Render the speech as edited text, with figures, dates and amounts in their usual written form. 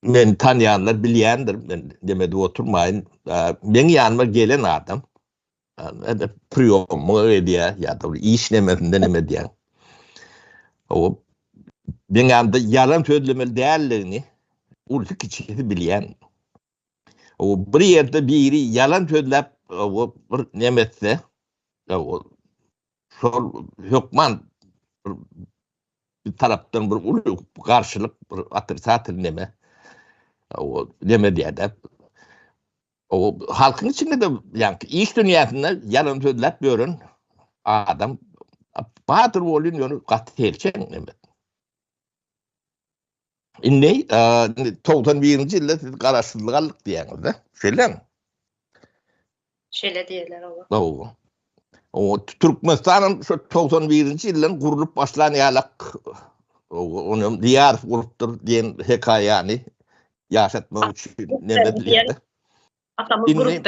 Meni tanýanlar bilýändir, men neme edip oturmaýyn. Meň ýanyma gelen adam priýomyňa edýär ýa-da bir iş nemesinde neme edýär. O meň ýanymda ýalan sözlemeli däldigini ulusy kiçisi bilýän. O bir ýerde biri ýalan sözläp, o bir neme etse, o şol hökman bir bir tarapdan bir uly garşylyk bir otrisatel neme o neme diýýär o halkyň içinde de ýa iş dünýäsinde ýalan sözläp ýören adam bardyr bolýan ýöne gaty selçeň neme. Indi 91-nji ýylda siz garaşsyzlyk aldyk diýýäňiz-de. Şeýlemi? Şeýle diýerler oba. Hawa. O Türkmenistan hem şu 91-nji ýyldan gurlup başlan ýalak ony Diýarow gurupdyr diýen hekaýany ýaşatmak üçin neme edilýär. Atamyz gurupdyr.